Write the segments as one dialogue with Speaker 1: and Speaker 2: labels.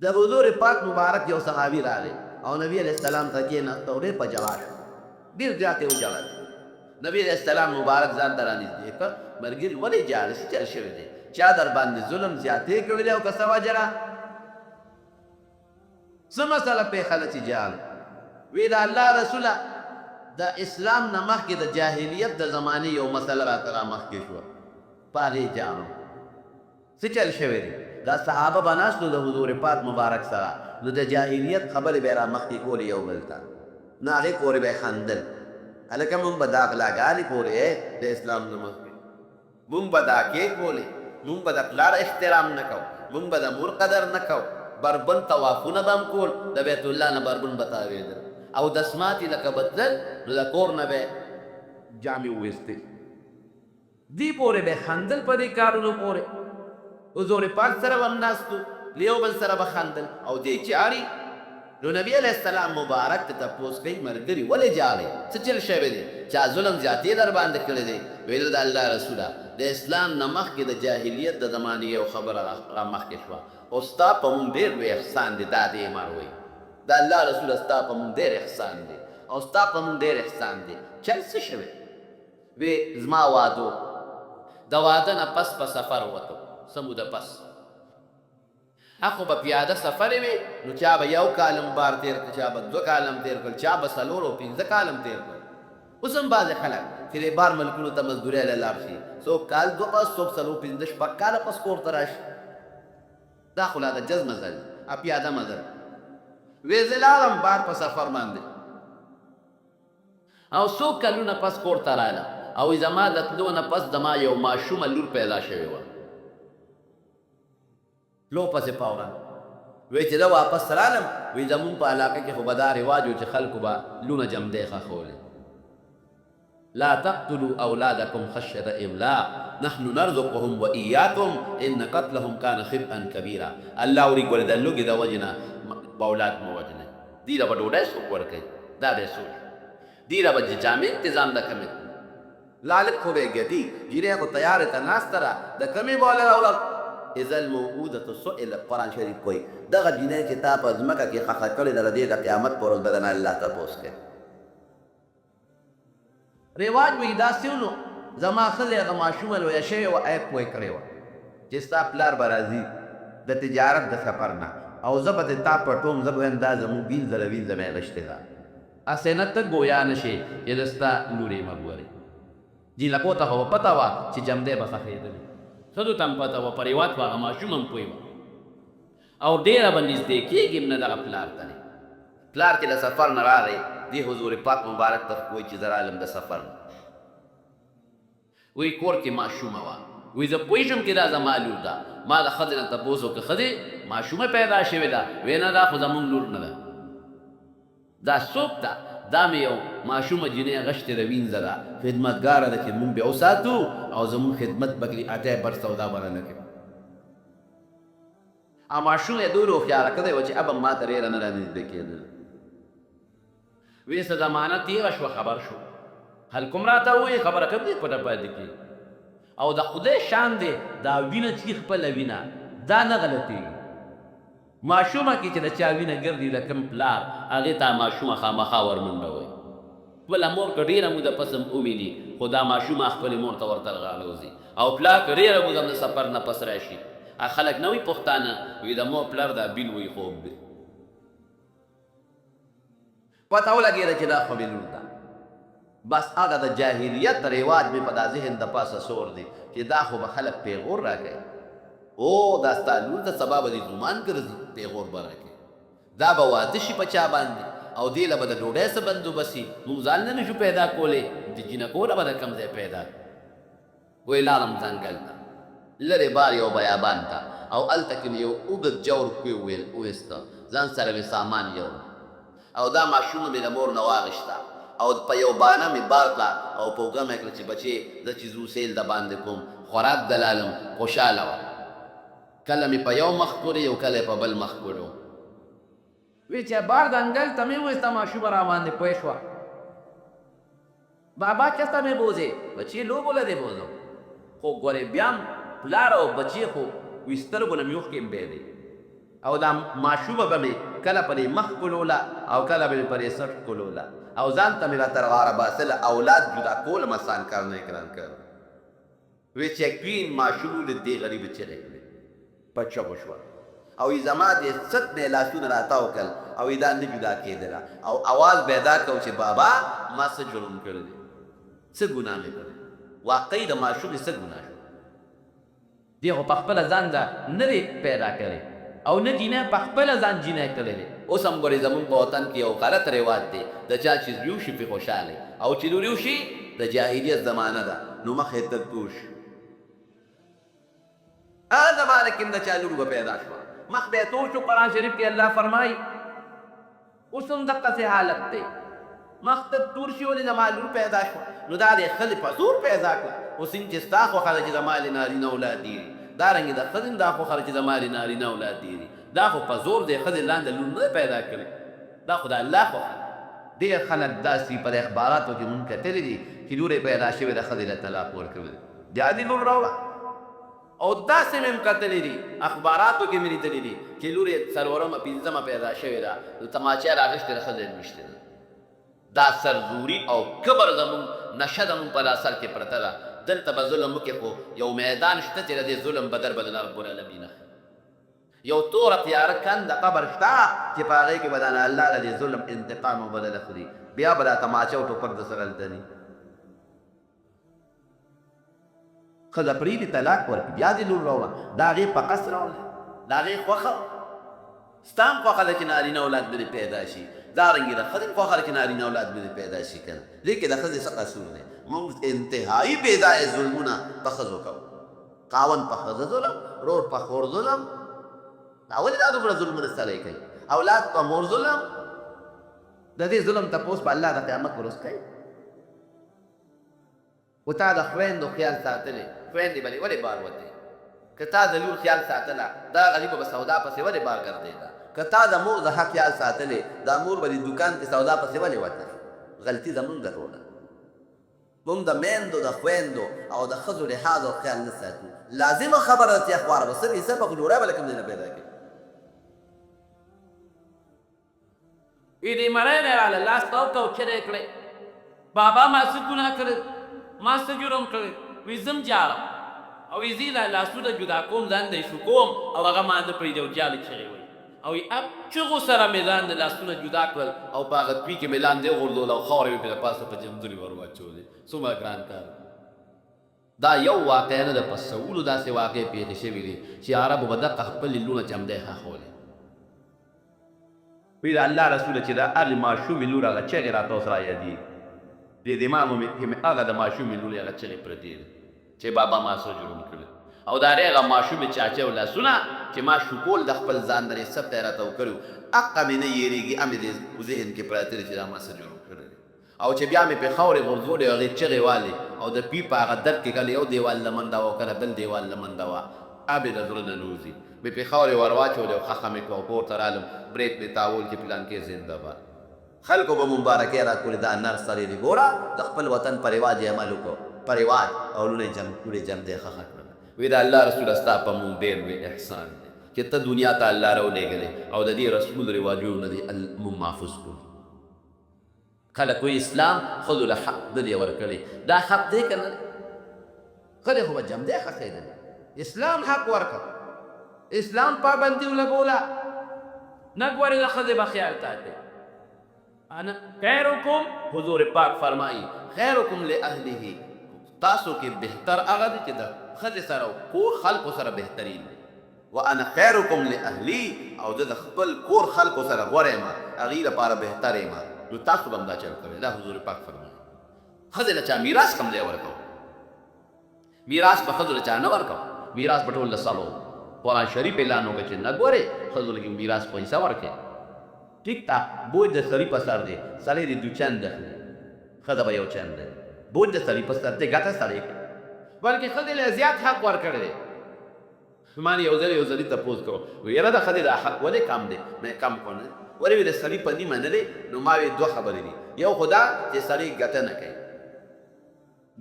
Speaker 1: د حضور پاک مبارک یو صحابي راغی او نبی علیه السلام ته کېناست او ډېر په ژړا شو، ډېر زیات یې وژړل. نبی علیه السلام مبارک ځان ته رانږدې کړ، ملګري ولې ژاړې، څه چل شوی دی، چا درباندې ظلم زیاتی کړی دی او که څه وجه ده، څه مسله پېښه ده چې ژاړې؟ وی د الله رسوله، د اسلام نه مخکې د جاهلیت د زمانې یو مسله راته رامخکې شوه، په هغې ژاړم. څه چل شوی دی؟ دا صحابه به ناست وو د حضور پاک مبارک سره، نو د جاهلیت خبرې به یې رامخکې کولې یو بل ته، نو هغې پورې به یې خندل. هلکه مونږ به دا غلاګانې کولې د اسلام نه مخکې، مونږ به دا کې کولې، مونږ به د پلار احترام نه کوو، مونږ به د مور قدر نه کوو، بربنډ طوافونه به هم کول، د بیت الله نه بربنډ به تاوېدل او دسماتي لکه به تلل، نو د کور نه به جامې وویستې. دې پورې به خندل، په دې کارونو پورې. حضور پاک سره به هم ناست وو، له یو بل سره به خندل او دی ژاړي. نو نبي علیه السلام مبارک ته تپوس کوي، ملګري ولې ژاړې، څه چل شوی دی، چا ظلم زیاتی در باندې کړی دی؟ ویل د الله رسوله، د اسلام نه مخکې د جاهلیت د زمانې یو خبره را مخکې شوه، او ستا په مونږ ډېر لوی احسان دی. دا دی عمر وایي، د الله رسوله، ستا په مونږ ډېر احسان دی او ستا په مونږ ډېر احسان دی. چل څه شوی؟ وی زما وادو، د واده نه پس په سفر وتم. څه موده پس اخو به پیاده سفرې وي، نو چا به یو کال هم بار تیر کړ، چا به 2 کاله هم تیر کړل، چا به 4 او 5 کاله هم تیر کړل. اوس هم بعضې خلک چې د بار ملکونو ته مزدورۍ له لاړ شي، څوک کال دوه پس، څوک 4 5 6 کاله پس کور ته راشي. دا خو لا د جز مزل دی، پیاده مزل. وی زه لاړم بار په سفر باندې او څو کلونه پس کور ته رالم، او زما د تلو نه پس زما یو ماشومه لور پیدا شوې وه. تلو پسې فورا وی چې زه واپس رالم، وی زمونږ په علاقه کې خو به دا رواج و چې خلکو به لوڼه جمدې ښخولې. لا تقتلوا اولادکم خشیة املاق نحن نرزقهم واياکم ان قتلهم کان خطأ کبیرا. الله وایي ګورې، د لوږې د وجې نه اولاد مه وژنئ. دوی له به ډوډۍ څوک ورکوي؟ دا به سوچ، دوی له به د جامې انتظام د کومې کړو؟ لالک خو به ګټي، جینۍ خو تیارې ته ناسته ده، د کومې به له راوړل؟ اذا الموءودة سئلت، قرآن شریف وایي، دغه جینۍ چې تا په ځمکه کې ښخه کړې ده، د دې د قیامت په ورځ به درنه الله تپوس کوي. رواج وي داسې و، نو زما ښځې هغه ماشومه لویه شوې وه، هغې پوه کړې وه چې ستا پلار به راځي د تجارت د سفر نه او زه به ترې تا پټوم، زه به وایم دا زموږ وینځه ده، وینځه مې اخیستې ده، هسې نه ته ګویا نه شې چې زه ستا لور یم. ګورې جینکو ته خو به پته وه چې جمدی به ښخېدلې، ښځو ته هم پته وه، په رواج خو هغه ماشوم هم پوه وه او ډېره به نږدې کېږي هم نه دغه پلار ته. پلار چې له سفر نه راغی، دې حضور پاک مبارک ته وایي چې زه رالم د سفر نه. وایي کور کې ماشومه وه. وایي زه پوه شوم چې دا زما لور ده. ما د ښځې نه تپوس وکړ، ښځې ماشومه پیدا شوې ده؟ وایي نه، دا خو زمونږ لور نه ده. دا څوک ده؟ دا مې یو ماشومه جینۍ غشتې ده، وینځه ده، خدمتګاره ده چې مونږ به وساتو او زمونږ خدمت به کوي، اټی بر سودا به رانه کوي. او ماشومه یې دومره هوښیاره کړې وه چې اب هم ماته ډېره نه رانږدې کېدله. وې څه زمانه تېره شوه، خبر شو، خلکو هم راته وویل، خبره کوم ځای پټه پاتې کېږي؟ او د خدای شان دی، دا وینه چې خپله وینه دا نه غلطېږي. ماشومه کې چې د چا وینه ګرځي، د کوم پلار، هغې ته ماشومه خامخا ورمنډه وایي. خپله مور که ډېره موده پس هم وویني، خو دا ماشومه خپلې مور ته ورتر غاړه وځي. او پلار که ډېره موده هم د سفر نه پس راشي، هغه خلک نه وایي پښتانه، وایي د مور پلار دا بیل وایي خوږ دی. پته ولګېده چې دا خو مې لور ده. بس هغه د جاهلیت رواج مې په دا ذهن د پاسه سور دی چې دا خو به خلک پېغور راکوي. او دا ستا لور ده، سبا به دې زومان ګرځي، پېغور به راکوي. دا به واده شي په چا باندې او دې له به د ډوډۍ څه بندوبست وي؟ موږ ځان له نه شو پیدا کولی، د جینکو له به د کوم ځای پیدا کړو؟ وایي لاړم ځنګل ته، لرې بار یو بیابان ته، او هلته کې مې یو اوږد جور کوی وویل وویسته، ځان سره مې سامان یوړ او دا ماشومه مې له مور نه واخیسته او په یو بانه مې بار کړه او په اوږه مې کړه چې بچې زه چې ځو سیل د باندې کوم، خوراک دلالم. خوشحاله وه. کله مې په یو مخ کولې او کله په بل مخ کولو. وی چې بار ځنګل ته مې وویسته، ماشومه راباندې پوه شوه، بابا چرته مې بوځې؟ بچې لوبو له دې بوځم. خو ګورې بیا هم پلار او بچې خو وي، سترګو نه مې اوښکې هم بهېدې. او دا ماشومه به مې کله په دې مخ ښکلوله او کله به مې په دې څټ ښکلوله او ځان ته مې را تر غاړه باسله. اولاد جدا کول هم اسان کار نه دی ګران کار دی. وی چې کوین ماشوم ولید، دې غریبې چغې کړې، په چغو شوه او وی زما دې څټ نه یې لاسونه راتاو کړل او وی دا نه جدا کېدله او اواز به یې دا کو چې بابا ما څه جرم کړی دی، څه ګناه مې کړې؟ واقعي د ماشومې څه ګناه شوه؟ دی خو په خپله ځان دا نه دی پیدا کړی او نه جینۍ په خپله ځان جینۍ کړی دی. اوس هم ګورې زمونږ په وطن کې یو غلط رواج دی، د چا چې زوی وشي پرې خوشحاله وي او چې لور یې وشي، د جاهلیت زمانه ده نو مخ یې تک تور شي. هغه زمانه کې هم د چا لور به پیدا شوه مخ به یې تور شو. قرآن شریف کې الله فرمایي، اوس هم دقسې حالت دی، مخ تک تور شي، ولې زما لور پیدا شوه نو دا دې ښځې په زور پیدا کړه. اوس څنګه چې ستا خوښه ده چې زما له نارینه اولاد ډېر وي، دا رنګې د ښځې هم دا خوښه ده چې زما له نارینه اولاد ډېر وي. دا خو په زور دې ښځې ځان د لور نه پیدا کړې، دا خو د الله خوښه ده. ډېر خلک داسې په اخباراتو کې مونږ کتلي دي چې لور یې پیدا شوې ده، ښځې له طلاق ورکړی دی، بیا دې لور راوړه. او داسې مې هم کتلي دي، اخباراتو کې مې لیدلي دي چې لور یې څلورمه پنځمه پیدا شوې ده نو تماچه یې راغشتې ده، ښځه یې ویشتې ده. دا سرزوري او کبر زموږ نشه زموږ په دا سر کې پرته ده. دلته به ظلم وکړې خو یو میدان شته چې د دې ظلم بدل به د رب العالمین اخلي. یو توره تیاره کنده قبر شته چې په هغې کې به د الله د دې ظلم انتقام او بدل اخلي. بیا به دا تماچه او ټوپک د سره هلته نی. ښځه پرېږدي، طلاق ورکړي، بیا دې لور راوړه، د هغې په قصد راوړلی، د هغې خوښه وه. ستا هم خوښه ده چې نارینه اولاد به دې پیدا شي، دا رنګې د ښځې هم خوښه ده چې نارینه اولاد به دې پیدا شي. که نه دې کې د ښځې څه قصور دی؟ موږ انتهایي بې ځایه ظلمونه په ښځو کوو، خاوند په ښځه ظلم، ورور په خور ظلم. دا ولې دا دومره ظلمونه سړی کوي؟ اولاد په مور ظلم. د دې ظلم تپوس به الله د قیامت پر ورځ کوي. خو تا د خویندو خیال ساتلی، خویندې به دې ولې بار وتې؟ که تا د لور خیال ساتله، دا غریبه به سودا پسې ولې بار ګرځېده؟ که تا د مور د حق خیال ساتلی، دا مور به دې دوکان کې سودا پسې ولې وته؟ غلطي زمونږ ده ټوله. مونږ د میندو، د خویندو او د ښځو لحاظ او خیال نه ساتو. لازمه خبره ده چې اخبار به څه وي، څه به ډوډۍ به له کوم ځای نه پیدا کوي؟ وی دې مرۍ نه راله لاس تاو کړ او چغې کړې، بابا ما څه ګناه کړې، ما څه جرم کړی؟ وی زم جاړم او وی زه دا لاسونه جدا کوم، ځان د شو کوم او هغه ما نه پرېږدي او جاړي چغې وهي او وی اپ چغو سره مې ځان د لاسونه جدا کړل او په هغه کوی کې مې لاندې وغورځول او خاورې مې پرې د پاسه په جمدوني ور واچولې. څومره ګران کار دی. دا یو واقعه نه ده، په سوونو داسې واقعې پېښې شوې دي چې عربو به دقه خپلې لوڼه چمدی ښخولې. وی د الله رسوله چې د هغې ماشومې لور هغه چغې راته اوس را یادیږي، دې دماغ مې کې مې هغه د ماشومې لورې هغه چغې پرتې دي چې بابا ما څه جرم کړی او د هغې هغه ماشومې چاچې او لاسونه چې ما شوکول د خپل ځان د دې څه راته وکړي وو، اقه مې نه یریږي، مې دې ذهن کې پراته دي چې دا ما څه جرم کړی دی. او چې بیا مې پرې خاورې غورځولې او هغې چغې والې او د پي په هغه درد کې کله یو دېوال له منده وه او کله بل دېوال له منده وه، آب یې د زړه نه نه وځي. مې پرې خاورې ورواچولې او ښخه مې کړه او کور ته رالم، برېت مې تاوول چې پلانکی زنده باد. خلکو به مبارکۍ راکولې، دا نر سړی دې ګوره د خپل وطن په رواج یې عمل وکړ، په رواج او لوڼه یې لوڼه یې جمدی ښخه کړله. وې د الله رسوله ستا په مونږ ډېر لوی احسان دی چې ته دنیا ته الله راولېږلې او د دې رسمونو رواجونو نه دې مونږ محفوظ کړو. خلک وایي اسلام ښځو له حق نه دی ورکړی، دا حق دی که نه دی؟ ښځې خو به جمدی ښخېدلې، اسلام حق ورکړ، اسلام پابندي ولګوله، نه ګورې د ښځې به خیال ساتي. انا خیرکم، حضور پاک فرمایي خیرکم لاهله، تاسو کې بهتر هغه دی چې د ښځې سره او کور خلکو سره بهترین دی. وانا خیرکم لاهلی، او زه د خپل کور خلکو سره غوره یم، هغوی لپاره بهتر یم، نو تاسو به هم دا چل کوئ. دا حضور پاک فرمایي. ښځې له چا میراث کوم ځای ورکوو؟ میراث به ښځو له چا نه ورکوو، میراث به ټول له سړو. قرآن شریف اعلان وکړ چې نه ګورې ښځو له میراث پیسه ورکړئ. ټیک ده، بوج د سړي په سر دی، سړی دې دوچند اخلي، ښځه به یو چند دی، بوج د سړي په سر دی، ګټه سړی کوي، بلکې ښځې له زیات حق ورکړی دی. ما نه یو ځل یو سړي تپوس کړو، وی یاره د ښځې دا حق ولې کم دی؟ مې کم خو نه دی. ولې وی د سړي په نیمه نه دی؟ نو ما وی دوه خبرې دي، یو خو دا چې سړی ګټه نه کوي،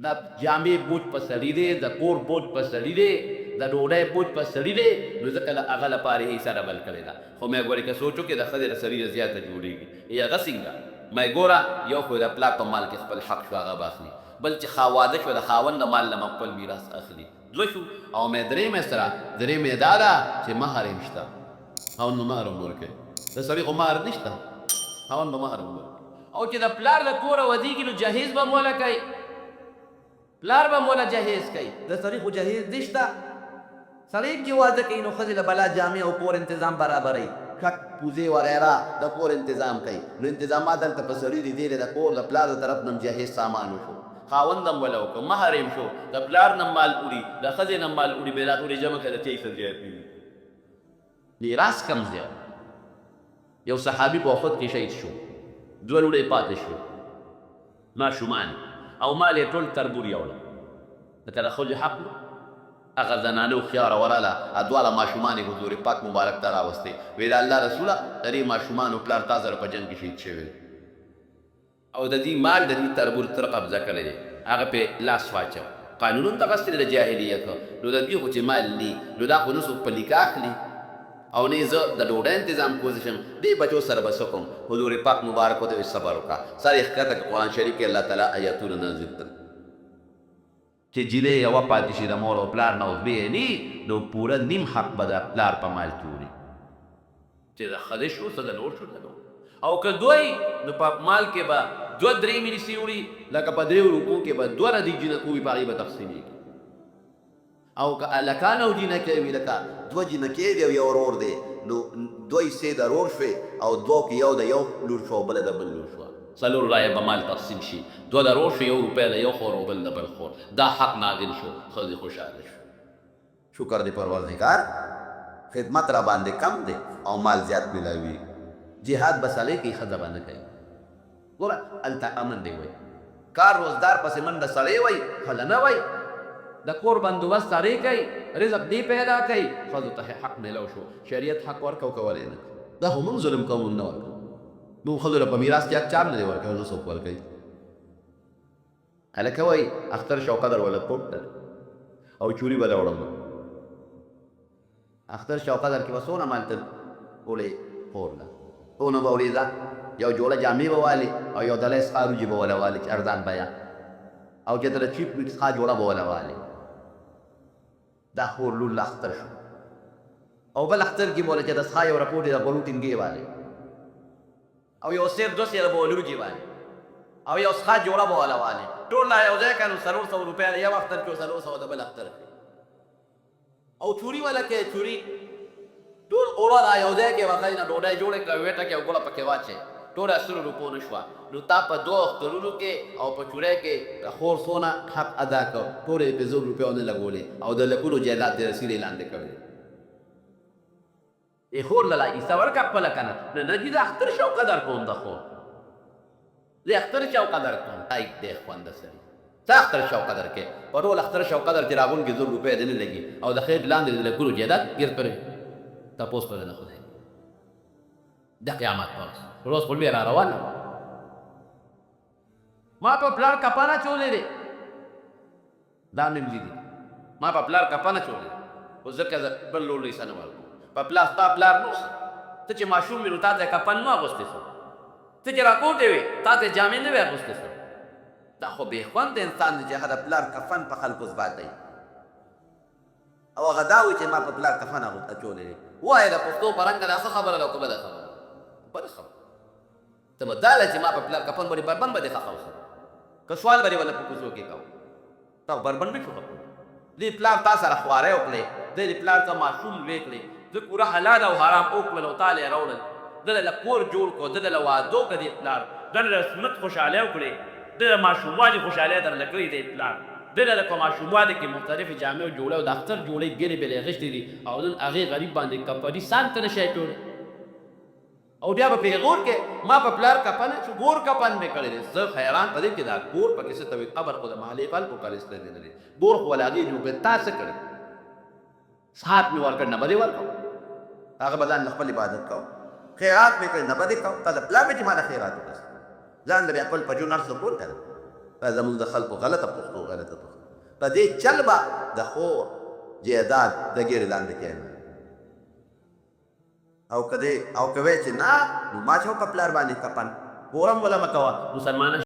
Speaker 1: د جامې بوج په سړي دی، د کور بوج په سړي دی، د ډوډۍ بوج په سړي دی، نو ځکه د هغه لپاره یې حصه ډبل کړې ده. خو مې ګورې که سوچ وکړې د ښځې د سړي نه زیاته جوړېږي. ای هغه څنګه؟ مې ګوره یو خو یې د پلار په مال کې خپل حق شو، هغه به اخلي. بل چې واده شو، د خاوند د مال نه به خپل میراث اخلي. دوه شو. او مې درېیمه یې سره، درېیمه یې دا ده چې مهر یې هم شته، خاوند به مهر هم ورکوي. د سړي خو مهر نشته، خاوند به مهر هم ورکوي. او چې د پلار له کوره ودیږي نو جهیز به هم وله کوي، پلار به هم وله جهیز کوي. د سړي خو جهیز نشته. سړی چې واده کوي نو ښځې له بلا جامې او کور انتظام برابروي، کټ، پوزې وغیره د کور انتظام کوي. نو انتظامات دلته په سړي دي. دی له د کور د پلار د طرف نه هم جهیز سامان وشو، خاوند هم وله وکړو، مهر یې هم شو، د پلار نه هم مال وړي، د ښځې نه هم مال وړي. بیا دا ټولې جمع کړه، د چا حصه زیاتېږي؟ میراث کم زیات. یو صحابي په احد کې شهید شو، دوه لوڼې پاتې شوې ماشومان، او مال یې ټول تربور یوړه، ځکه د ښځې حق نو. هغه زنانه هوښیاره وراله، دواړه ماشومان یې حضور پاک مبارک ته راوستې، ویل الله رسوله، د دې ماشومانو پلار تا سره په جنګ کې شهید شوی او د دې مال د دې تربور تر قبضه کړی دی، هغه پې لاس واچو. قانون هم دغسې دی د جاهلیت. نو د دوی خو چې مال نی، نو دا خو نه څوک په نکاح اخلي او نه زه د ډوډۍ انتظام کولی شم، دې بچو سره به څه کوم؟ حضور پاک مبارک ورته وویل صبر وکړه. سر یې ښکته کړ، قرآن شریف کې الله تعالی ایتونه نازل کړل چې جینۍ یوه پاتې شي د مور او پلار نه او زوی یې نی، نو پوره نیم حق به د پلار په مال کې وړي. چې د ښځې شو څه، د لور شو د لور، او که دوی نو په مال کې به دوه درې مې وړي، لکه په 3 روپو کې به دوه ردي جینکو وي، په هغې به تقسیمېږي. او که هلکان او جینکۍ وي، لکه دوه جینکۍ دي او یو ورور دی، نو دوه حصې د ورور شوې او دوو کې یو د یو لور شو او بله د بل لور شوه. څلور رایه به مال تقسیم شي، دوه د ورور شو، 1 روپۍ د یو خور او بل د بل خور. دا حق نازل شو، ښځې خوشحاله شو. شکر دی پروردګار، خدمت را باندې کم دی او مال زیات ملاوي. جهاد به سړی کوي، ښځه به نه کوي. ګوره هلته امن دی وایي، کار روزګار پسې منډه سړی وایي، ښځه نه وایي. د کور بندوبست سړی کوي، رزق دی پیدا کوي، ښځو ته حق میلاو شو. شریعت حق ورکو کولی نه، دا خو موږ ظلم کوو، موږ نه ورکوو. موږ ښځو له په میراث کې حق چا هم نه دی ورکړی، نو څوک ورکوي؟ هلکه وایي اختر شو قدر وله کوټ او چوري به له وړم. اختر شو قدر کې به څونه مال ته وړې؟ خور له څونه به وړې؟ ځه یو جوړه جامې به والې او یو دلی سخا روجي به وله والې چې ارزان بیه، او چې ته د چیپ ویک سخا جوړه به وله والې. دا خور لور له اختر شو، او بل اختر کې به وله چې د سخا یو رپوټ د غوړو ټینګې والې او یو سیر دوه سیره به وله روجي والې او یو سخا جوړه به وله والې. ټول لا یو ځای که نو 400 روپۍ د یو اختر کې، 400 د بل اختر کې، او چوري وله کې چوري ټول اوړه را یو ځای کې وغی نه ډوډۍ جوړې کړه، ویټه کې او ګوړه پکې واچې، ټوله 100 روپو نه شوه. نو تا په دوه اخترونو کې او په چورۍ کې د خور څونه حق ادا کړ؟ ټولې یې په 1000 روپۍ ونه لګولې او د لکونو جایداد دې رسیدې لاندې کړی دی. خور له لا حصه ورکړه خپله که نه؟ نه نه جي، د اختر شو قدر کوم، د خور د اختر شو قدر کوم. لایق دی خونده سړي څه اختر شو قدر کې؟ په ټول اختر شو قدر چې راغون کې 1000 روپۍ دې نه لګي او د خیر لاندې د لکونو جایداد ګیر کړی، تپوس به نه خدای د قیامت پر ورځ. روز خو لوی را روانه. ما په پلار کفن اچولی دی، دا مې هم لیدي. ما په پلار کفن اچولی دی، خو ځکه زه بل لور حصه نه ورکوم. په پلار ستا پلار نو ته چې ماشوم وې نو تا ته کفن نه اغوستی سو، ته چې راکوټې وې تا ته جامې نه وې اغوستې سو. دا خو بې خونده انسان دی چې هغه د پلار کفن په خلکو زباتوي او هغه دا وایي چې ما په پلار کفن اچولی دی. وایه د پښتو په رنګه، دا ښه خبره ده او که بده خبره؟ بده خبره. ته به دا چې ما په پلار کفن باندې بربند به دې ښخه وسه که سوال به دې وله په کوڅو کې کوه؟ تا بربند نه شو ښخولی. دې پلار تا سره خوارۍ وکړې، دې پلار ته ماشوم لوی کړې، زه پوره حلال او حرام وکړل او تا له یې راوړل، ده له کور جوړ کړو، ده له واده وکړه، دې پلار ده له سنت خوشحالۍ وکړې، ده د ماشوموالي خوشحالۍ درله کړې، دې پلار ده له په ماشوموالي کې مختلفې جامې او جوړې او د اختر جوړې ګلې بلې اخیستې دي، او نن هغې غریب باندې کفني ځان ته نه شي اچولی او بیا به پیغور کې ما په پلار کفن چې ګور کفن مې کړی دی. زه حیران په دې کې دا ګور پکې څه ته وایي؟ قبر خو د محلې خلکو کړی نه دی، ګور خو ولا هغې جوړ کړی. تا څه کړی؟ سات مې ورکړ، نه به دې ورکړ، هغه به ځان له خپل عبادت کوو. خیرات مې کړی، نه به دې کوو. تا د پلار مې چې ما له خیرات وکړ، ځان له بیا خپل په ژوند هر څه کول که نه؟ دا زموږ د خلکو غلطه پښتو، غلطه پښتو. په دې چل به د خور جایداد د ګیرې لاندې کېنه. او که دې او که وې چې نه، نو ما چوکه پلار باندې کپن پورم ولا مکوه مسلمانه.